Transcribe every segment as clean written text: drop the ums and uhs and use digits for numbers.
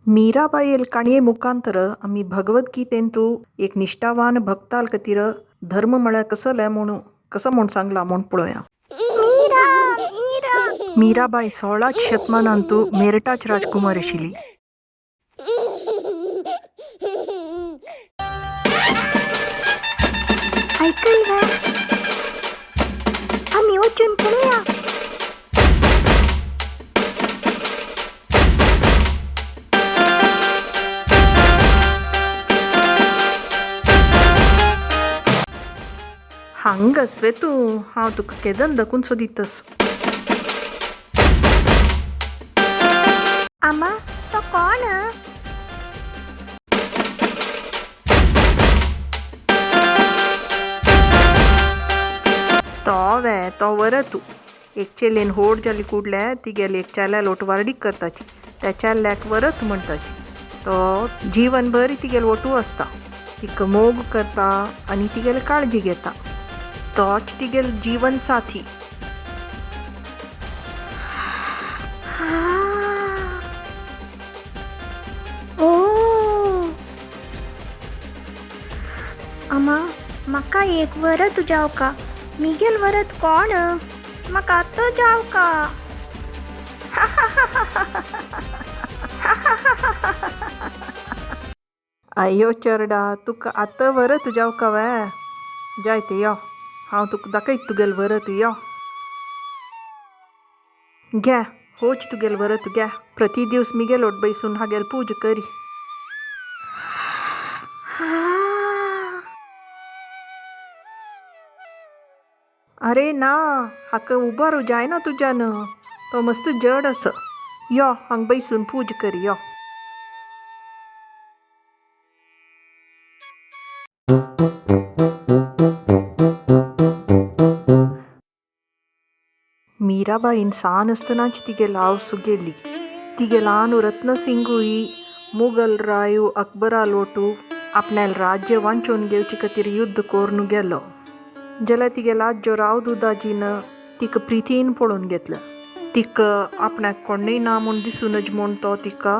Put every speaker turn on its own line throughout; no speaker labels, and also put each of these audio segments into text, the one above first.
मीराबायल काणये मुखांतर आमी भगवद्गीतेंतु एक निश्ठावान भक्ताल खातीर धर्म म्हळ्यार कसलें म्हूण कसो म्हूण सांगला म्हूण पळोवया. मीराबाई 16च शतमानांतु मेरठाच राजकुमार आशिल्ली.
आयकल वे, आमी वचून पळोवया.
हांगास वे तूं, हांव तुका केदन दकून सोदीतस.
आमा, तो कोण?
तो वे तो वरतू एक चेलेन होड जाली कुडले तिगेली एक चेल्या लोट वार्डीक करताची, त्या चेल्याक वरत म्हणटाची. तो जीवनभर तिगेल ओटू आसता, तिका मोग करता आनी तिगेली काळजी घेता. तोच तिगेल जीवन साथी.
ओ अम्मा, म्हाका एक वरत जावका. मिगेल वरत कोण? म्हाका आतां जावका.
आयो चेरडा, तुका आतां वरत जावका वे? जाय ते यो, हांव तुका दाखयत तुगेल वरत. यो घे, होच तुगेल वरत घे. प्रति दिवस मिगेल ओट बैसून हागेल पूज करी. अरे ना, हाका उबारू जायना तुज्यान, तो मस्त जड आसा. यो हांग बैसून पूज करी यो. मीराबाईन सान आसतनाच तिगेल आवस गेली. तिगेल आनु रत्नसिंगूय मुगल रायू अकबरा लोटू आपल्याल राज्य वांचोवन घेवचे खातीर युद्ध करून गेलो. जाल्यार तिगेल आज्जो राव दुदाजीन तिका प्रितीन पळोवन घेतलें. तिका आपणाक कोणूय ना म्हूण दिसूनच म्हूण तो तिका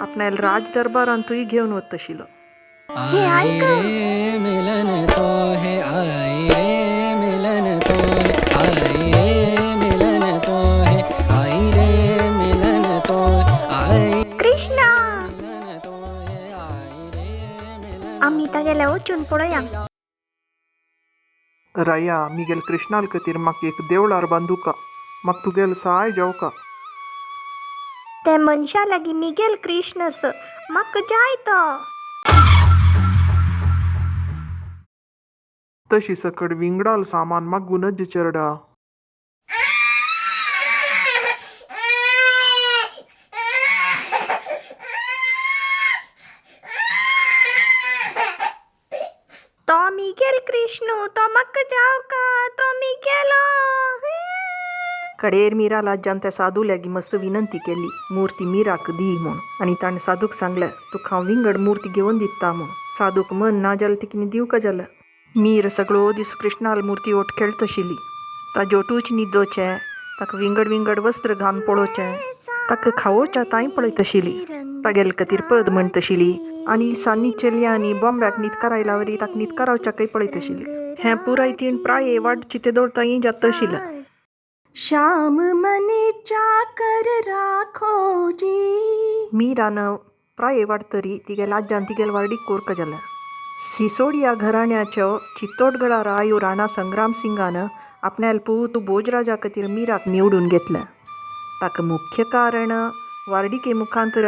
आपणाल्या राज दरबारांतूय घेवन वताशिल्लो.
हे
आई रे मिलन तो है, आई रे मिलन तो है, आई रे मिलन तो है, आई रे मिलन तो है, आई
कृष्णा,
मिलन तो है, आई रे मिलन.
आमी तागेले वचून पळोवया.
राया, मिगेल कृष्णाल खातीर म्हाका एक देवळार बांदुका. म्हाका तुगेल सहाय जावका.
ते मनशा लागीं मिगेल कृष्ण आसा, म्हाका जाय तो.
तशी सकड विंगडाल सामान मागूनच चेरडा.
तो मिगेल कृष्णू, तो म्हाका जावका, तो मिगेलो.
कडेर मीरा लाज्जान त्या साधू लागीं मस्त विनंती केली, मूर्ती मीराक दी म्हूण. आनी ताणें साधूक सांगलें, तुका हांव विंगड मूर्ती घेवन दिता म्हूण. साधूक मन ना जालें तिकीन दिवका जालें. मीर सगळो दीस कृष्णाल मूर्ती ओट खेळतशिल्ली. ताजे ओटूच न्हिदोचें, ताका विंगड विंगड वस्त्र घालून पळोवचें, ताका खावोवच्या तांय पळयतशिल्ली, तागेले खातीर पद म्हणतशिल्ली आनी सान्नी चेलयांनी बॉम्ब्याक न्हिदकारायल्यावरी ताका न्हिदकारावच्याकय पळयतशिल्ली. हें पुराय तीण प्राये वाडची तेदोळ तांय जातशिल्लें.
श्याम मने चाकर राखो जी.
मीरान प्राये वाडतरी तिगेल आज्जान तिगेल वार्डीक कोरका जालें. सिसोडिया घराण्याच्यो चित्तोडगडा रायो राणा संग्राम सिंगान आपण्याल पूत भोजराजा खातीर मीराक निवडून घेतलें. ताका मुख्य कारण वार्डिके मुखांतर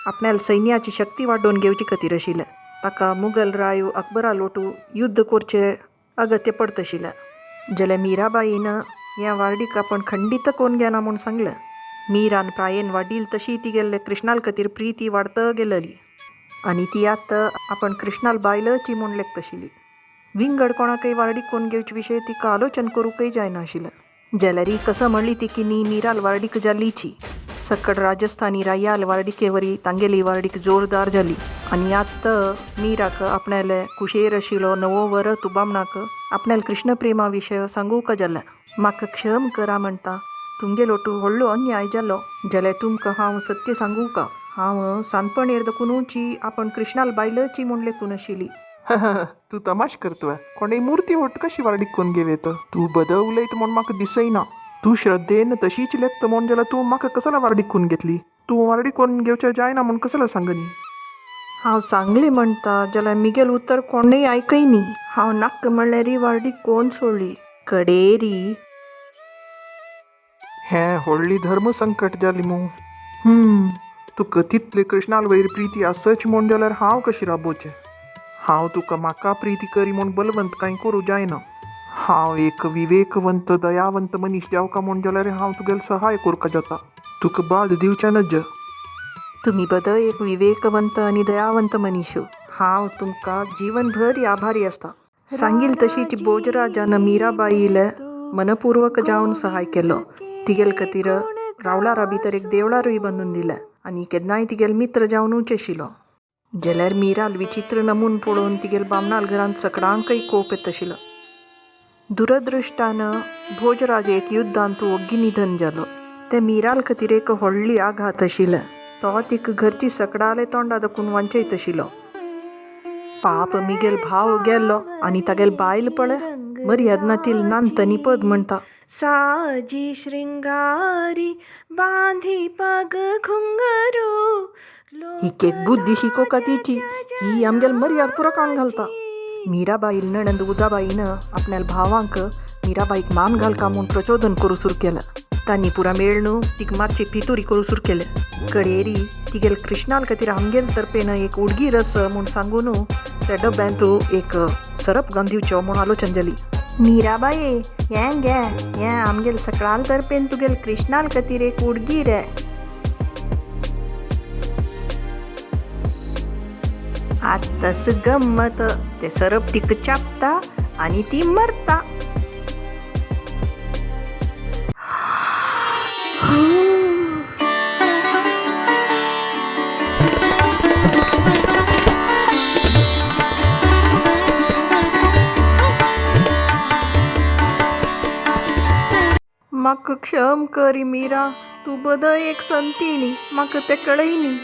आपण्याल सैन्याची शक्ती वाडोवन घेवचे खातीर आशिल्लें. ताका मुगल रायो अकबरा लोटू युद्ध करचें अगत्य पडतशिल्लें. जाल्यार मीराबाईन ह्या वार्डीक आपण खंडीत कोण घेना म्हूण सांगलें. मीरान प्रायेन वाडील तशी तिगेले कृष्णाल खातीर प्रिती वाडत गेलली आनी ती आतां आपण कृष्णाल बायलची म्हूण लेखतशिल्ली. विंगड कोणाकय वार्डीक कोण घेवचे विशय तिका आलोचन करूंकय जायनाशिल्लें. जाल्यार कसं म्हणली ती की नी मीराल वार्डीक जाल्लीची. सकड राजस्थानी रायाल वार्डिकेवरी तांगेली वार्डीक जोरदार जाली आनी आतां मीराक आपणाले कुशेर आशिल्लो नवो वरत बामणाक आपणाले कृष्ण प्रेमा विशय सांगूंक जालें. म्हाका क्षम करा म्हणटा, तुमगेलो तूं व्हडलो अन्याय जालो. जाल्यार तुमकां हांव सत्य सांगूं का? हांव सानपणेर दकुनूची आपण कृष्णाल बायलची म्हूण लेखून आशिल्ली.
तूं तमाश करतोय. कोणेय मुर्ती व्हट कशी व्हारडीक करून घेवं तूं बद उलयता म्हूण म्हाका दिसयना. तूं श्रद्धेन तशीच लेखता म्हूण जाल्यार तूं म्हाका कसला व्हारडीक करून घेतली? तूं व्हारडीक करून घेवचें जायना म्हूण कसलो सांगनी?
हांव सांगली म्हणटा जाल्यार मिगेल उतर कोणूय आयकयनी. हांव नाक्क म्हणल्यार व्हारडीक कोण सोडली कडेरी.
हें व्हडली धर्म संकट जाली मू. तुका तितले कृष्णाल वयर प्रिती आसच म्हूण जाल्यार हांव कशी राबोवचें? हांव तुका म्हाका प्रिती करी म्हूण बलवंत कांय करूं जायना. हांव एक विवेकवंत दयावंत मनीस जावका म्हूण जाल्यार हांव तुगेल सहाय करका जाता. तुका बाद दिवचें नज.
तुमी बदय एक विवेकवंत आनी दयावंत मनीश. हांव तुमकां जीवनभर आभारी आसता. सांगील तशीच भोजराजान मीराबाईले मनपूर्वक जावन सहाय केलो. तिगेल खातीर रावळारा भितर एक देवळारूय बांदून दिलें आनी केन्नाय तिगेल मित्र जावनूच आशिल्लो. जाल्यार मीराल विचित्र नमून पळोवन तिगेल बामणाल घरांत सकडांकय कोप येत आशिल्लो. दुरदृश्टान भोजराज एक युद्धांत ओग्गी निधन जालो. ते मीराल खातीर एक व्हडली आघात आशिल्लें. तो तिका घरची सकडाले तोंडा दकून वांचयत आशिल्लो. पाप मिगेल भाव गेल्लो आनी तागेल बायल पळय मर्याद नातील नानतनी पद म्हणटा.
साजी शृंगारी बांधी पग घुंगरू.
ही एक बुद्धी शिकोवका तिची ही आमगेल मर्याद पुरो काण घालता. मीराबाईल नणंद उदाबाईन आपल्या भावांक मीराबाईक मान घालका म्हूण प्रचोदन करूं सुरू केलें. तांणी पुरा मेळ्ळू तिका मातशी पितुरी करूं सुरू केलें. कडेरी तिगेल कृष्णाल खातीर आमगेल तर्फेन एक उडगी रस म्हूण सांगून त्या डब्यांत एक सरप घालून दिवचो म्हूण आलोचन जाली.
मीराबाये हें गे हें आमगेल सकळाल तर्फेन तुगेल कृष्णाल खातीर एक उडगी रे.
आत्ताच गम्मत ते सरप तिका चापता आनी ती मरता. म्हाका क्षम करी मीरा, तूं बदय एक संतीणी, म्हाका तें कळयनी.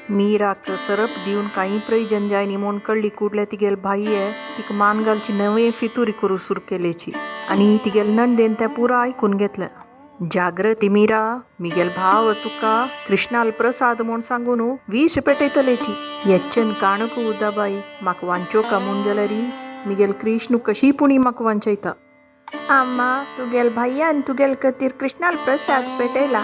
मीराक सरप दिवन कांय प्रयोजन जायनी म्हूण कळ्ळी कुडल्या तिगेल भाईये तिका मान घालची नवे फितुरी करूं सुरू केलेची आनी तिगेल नणदेन तें पुरा आयकून घेतलें. जाग्रती मीरा, मिगेल भाव तुका कृष्णाल प्रसाद म्हूण सांगून विष पेटयतलेची. येच्चन काणूक उदाबाई म्हाका वांचोवका म्हूण जाल्यार मिगेल कृष्ण कशी पुणी म्हाका वांचयता.
आम्मा तुगेल भाईयान तुगेल खातीर कृष्णाल प्रसाद पेटयला.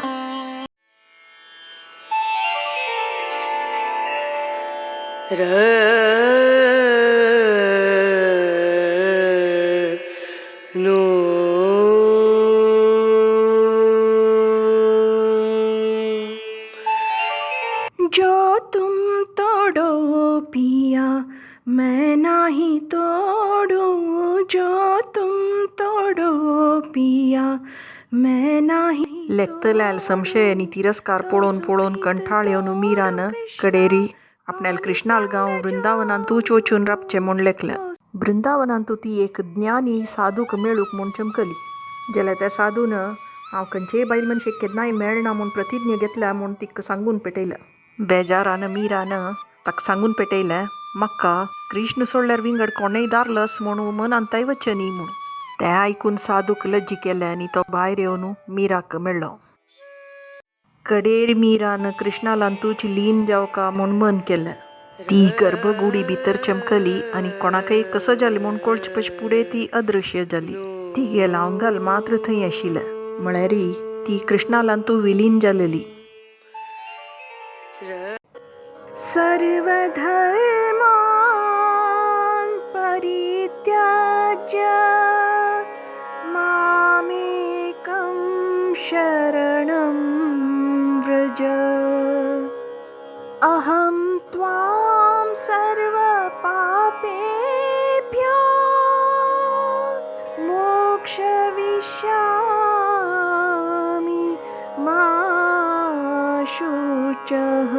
जो तुम तोड़ो पिया मैं नाही तोड़ू, जो तुम तोड़ो पिया मैं नाही.
लेखतल्याल संशय आनी तिरस्कार पळोवन पळोवन कंठाळ येवन मीरान कडेरी आपल्याल कृष्णाल गांव वृंदावनांतूच वचून राबचें म्हूण लेखलें. वृंदावनांतू ती एक ज्ञानी साधूक मेळूंक म्हूण चमकली. जाल्यार त्या साधून हांव खंयचेय बायल मनशेक केन्नाय मेळना म्हूण प्रतिज्ञा घेतल्या म्हूण तिका सांगून पेटयलें. बेजारान मीरान ताका सांगून पेटयलें म्हाका कृष्ण सोडल्यार विंगड कोणेय दारलस म्हूण मनांत वचचें न्ही म्हूण. तें आयकून साधूक लज्जी केलें आनी तो भायर येवन मीराक मेळ्ळो. कडेर मीरान कृष्णालांतूच लीन जावका म्हूण मन केलें. ती गर्भगुडी भितर चमकली आनी कोणाकय कसो जाली म्हूण कळचे पशी फुडें ती अदृश्य जाली. तिगेल आंगाल मात्र थंय आशिल्लें, म्हळ्यार ती कृष्णालांतू विलीन जालेली.
सर्वधर्मान् परित्याज्य मामेकं शरणं व्रज. अहं त्वां सर्वपापेभ्यो मोक्षयिष्यामि मा शुचः.